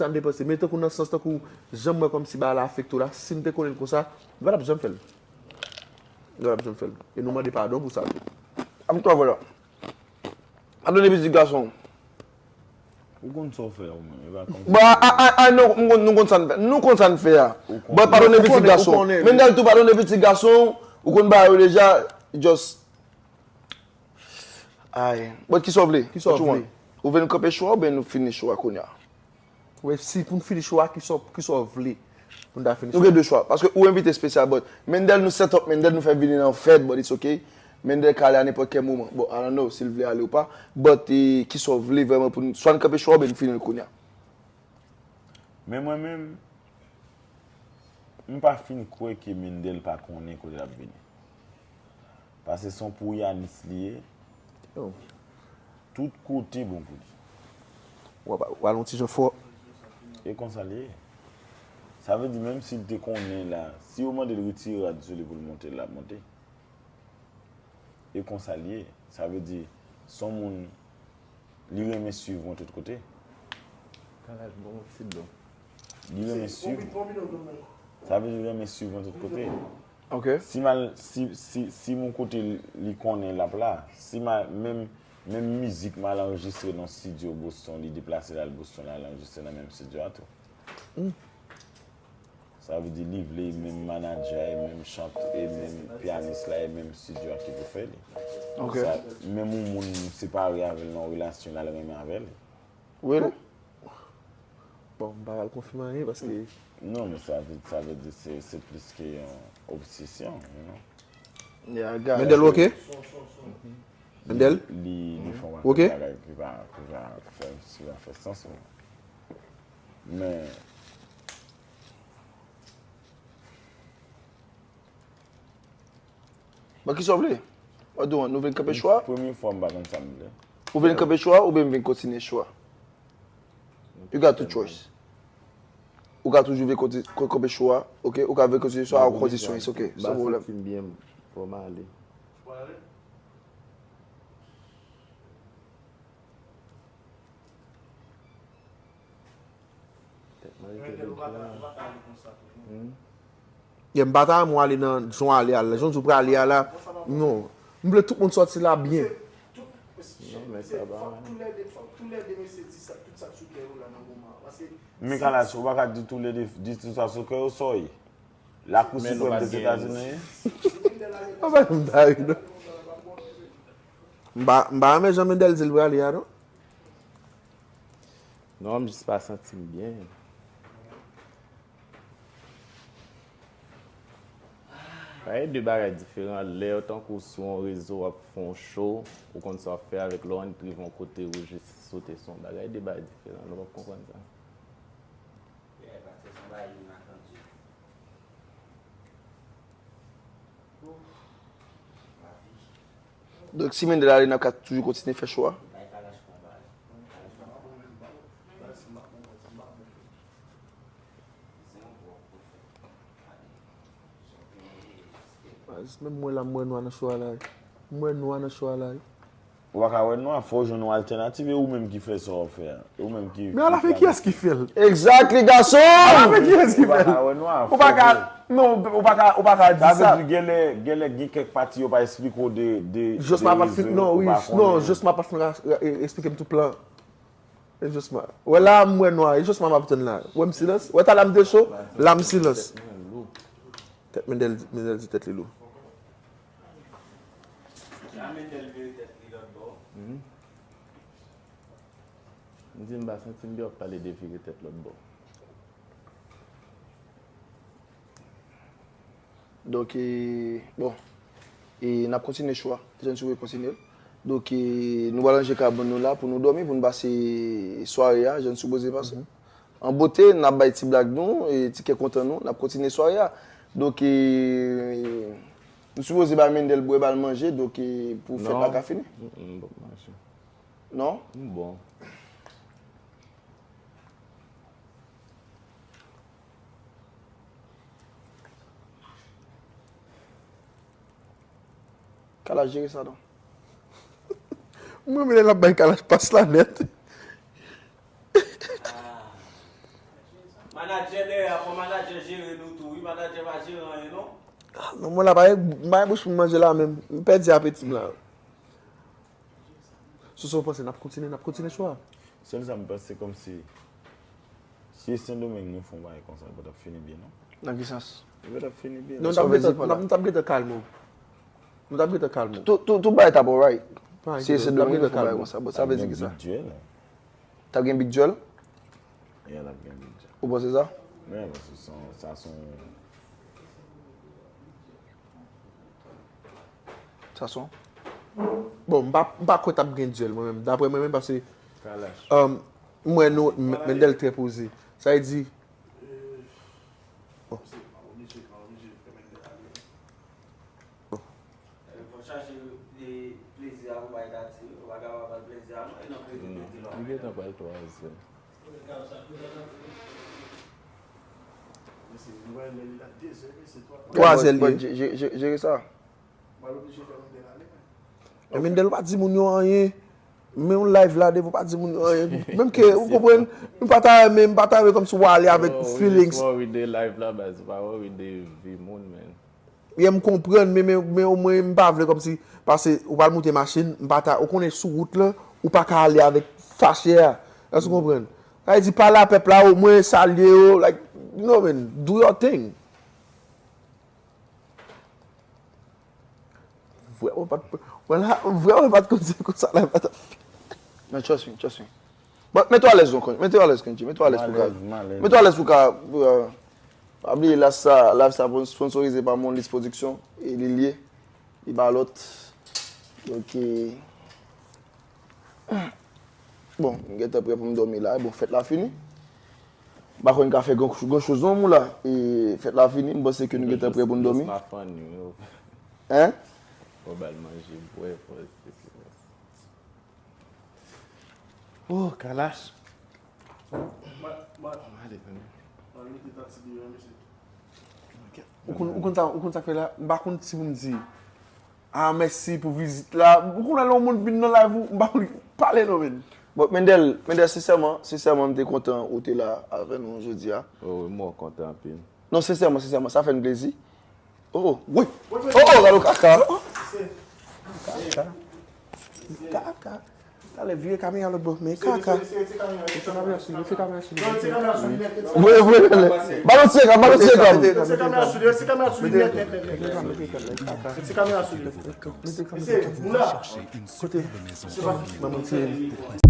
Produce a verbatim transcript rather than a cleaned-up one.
Sa m te panse. Men tankou nan sans, tankou jan m wè kòmsi bagay la afekte w la, si m te konnen l konsa, m pa t ap janm fè l. M pa t ap janm fè l. E nou mande padon pou sa tou. Ap twa vòlò. Padone pitit gason. Ou konn sa w fè ou menm, e pa kòm Bon, a, a, a, nou, nou konn, nou konn sa n fè. Nou konn sa n fè a. Bon, padone pitit gason. Mendel tou padone pitit gason. Ou konn bagay yo deja. Just. Ay. Bon, kisa w vle? Kisa w vle? Ou vle nou kanpe show a oubyen nou fini show a kounye a? Wi, si pou n fini show a, kisa, kisa w vle pou n ta fini show a? Nou gen de chwa. Paske ou envite espesyal, but Mendel nou set up, Mendel nou fè vini nan fèt, but it's ok. Mendel ka ale a nenpòt kèl moman. Bon, I don't know si l vle ale ou pa. But eh, kisa w vle vrèman pou n, swa n kanpe show a oubyen n fini l kounye a? Men mwen menm, m pa fin kwè ke Mendel pa konnen kote l ap vini. Paske se yon pouyanis li ye. Tout kote bon pou li. W al yon ti jan fò. E konsa li ye. Sa vle di menm si l te konnen la, si yo mande l retire rad sou li pou l monte, l ap monte. E konsa l ye. Sa vle di, se yon moun, li renmen swiv mwen tout kote. Kalaj bon ti don. Li renmen swiv mwen. Sa vle di li renmen swiv mwen tout kote. Ok. Si m al, si, si, si m yon kote li konnen l ap la, si m al, menm, menm mizik m al anrejistre nan studio Boston, li deplase l al Boston, l al anrejistre nan menm studio a tou. Sa vle di li vle menm manadjè a, e menm chante, e menm pyanis la, e menm studio a ki pou fè li. Ok. Sa, menm yon moun separe avè l nan yon relasyon, l al renmen avè l. Really? Bon, m pa pral konfime anyen paske. Non, men sa vle, sa vle di se, se plis ke yon obsesyon, you know? Yeah, I got it. Mendel ok? Mendel? Li, li fè yon Ok. pakèt bagay ki pa, ki pa fè, ki pa fè sans, men. Men, Bon, kisa w vle? What do you want? Nou vle kanpe show a? Premye fwa m pa konn sa m vle. Ou vle kanpe show a oubyen m vin kontinye show a? You got two choice. Ou ka toujou vle konti- ko- kanpe show a, ok? Ou ka vle kontinye show a, ou kondisyon, it's ok. San pwoblèm. Santi m byen, fò m ale. Tèt mwen rete red la. Yeah, m pa ta renmen w ale nan jan w ale a la. Jan w di w prale a la. Non. M vle tout moun sòti la byen. Non, men sa ba. Men Kalash, ou pa ka di toulede, di tout sa sou kè w, sa w ye. Lakou Siprèm Dèzetazini ye. Anben, m ta ri non. M pa, m pa renmen jan Mendel di l prale a non. Non, m jis pa santi m byen. Bagay de bagay diferan. Lè w tankou sou yon rezo w ap fè yon show, ou konn sa w ap fè avèk lè w annik rive yon kote ou jis sote sou yon bagay de bagay diferan. Nou p ap konprann sa. Donk si Mendel ale n ap ka toujou kontinye fè show a? Menm mwen la m wè nwa nan show a la. M wè nwa nan show a la. Ou pa ka wè nwa, fò w jwenn yon altènativ, e ou menm ki fè sa w ap fè a. E ou menm ki. Men alafin kiyès ki fè l? Exactly, gason! Alafin kiyès ki fè l? Ou pa ka wè nwa. Ou pa ka, non, ou pa ka, ou pa ka di sa. Sa vle di genlè, genlè gen kèk pati yo pa esplike w de, de. Josma pa fin, non, wi, non, Josma pa fin eksplike m tout plan. E Josma. Wè la m wè nwa, e Josma m ap tann la. Wè m silans, wè talè m te cho, la m silans. Tèt Mendel, Mendel di tèt li lou. Jan Mendel vire tèt li lòt bò. M di m pa santi m byen w ap pale de vire tèt lòt bò. Donk, e, bon, e n ap kontinye show a. Jan si w vle kontinye l. Donk, e, nou pral ranje kabann nou la pou nou dòmi, pou nou pase sware a, jan n sipoze pase. An bote, n ap bay ti blag nou, e, ti kè kontan nou, n ap kontinye sware a. Donk, e, nou sipoze ba Mendel bwè, ba l manje, donk, e, pou fèt la ka fini. Non, m p ap manje. Non? M bon. Kalash jere sa non. M renmen lè l ap bay Kalash pas la nèt. Manadjè dèyè a, fò manadjè jere nou tou, wi, manadjè pa jere anyen, non. Ah, non, mwen la, pa gen, pa gen bouch pou m manje la menm. M pèdi apeti m la. Sou sa w panse, n ap kontinye, n ap kontinye cho a? Sèl sa m panse kòmsi, si Sendomeng nou fè yon bagay konsa, li pa t ap fini byen, non. Nan ki sans? Li pa t ap fini byen. Non, Sa w vle di pa la? M t ap gentan kalme w. M t ap gentan kalme w. Tout, tout, tout bagay t ap alright. Pa Si enkyete w, m t ap Sendomeng gentan fè bagay kalme w. Konsa, bon, sa vle di ki sa? Big duel. T ap gen big duel? Yeah, l ap gen big duel. Ou panse sa? Yeah, paske se yon, sa se yon Sa son? Bon, m pa, m pa kwè t ap gen duel mwen menm. Daprè mwen menm, paske Kalash. um, m wè nou, M- Mendel trè poze. Sa vle di, Fò chache plezi a pou bay dati, ou pa kapab bay plezi a non, e nan plezi plezi lò. Li gentan pral twa zè. Twa zè l ye. Jere sa. Men Mendel pa di moun yo anyen. Men yon live la, depi w pa di moun yo anyen. Menm ke, ou konprann, m pa ta renmen, m pa ta renmen kòmsi w ale avèk feelings. Worry de live la, baz. Pa worry de vi moun, man. Yeah, m konprann, men, men, men omwen m pa vle kòmsi, paske ou pral moute machin, m pa ta, ou konnen sou wout lan, ou pa ka ale avèk fache a. Èske ou konprann? Sa vle di pale a pèp la, omwen salye yo, like, you know, man, do your thing. Vrèman pa t, wè la, vrèman pa t konn se konsa la pa t ap fini. Non, trust me, trust me. But mete w alèz non, Kon- mete w alèz Kendji, mete w alèz pou ka. Mete w alèz pou ka. Pa bliye live sa, live sa sponsorize pa Monlis Production e li l ye. Li pa lòt. Donk, bon, m gentan prè pou m dòmi la. Bon, fèt la fini. M pa konn ka fè gran, gran choz non, mou la. E fèt la fini, m panse ke nou gentan prè pou n dòmi. Hein? Fò ba l manje, bwè, fò. Oh, Kalash. Ou konn, ou konn sa, ou konn sa k fè la? M pa konn si pou m di. Ah, mèsi pou vizit la. Ou konn lè yon moun vin nan live ou, m pa konn pale non, men. Bon, Mendel, Mendel, sensèman, sensèman, m te kontan ou te la avè nou jodi a. Oh, wi, mwen kontan anpil. Non, sensèman, sensèman, sa fè n plezi. Oh, oh, wi. Oh, oh, gade kaka. Kaka. Kaka. Talè vire kamera lòt bò, men kaka. Mete kamera sou li, mete kamera sou li. Vwe, vwe, vwe. Balon ti ekran, balon ti ekran. Mete kamera sou li, mete kamera sou li, nèt, nèt, nèt, nèt. Mete kamera sou li. Mete kamera sou li. Kote? Manman ti.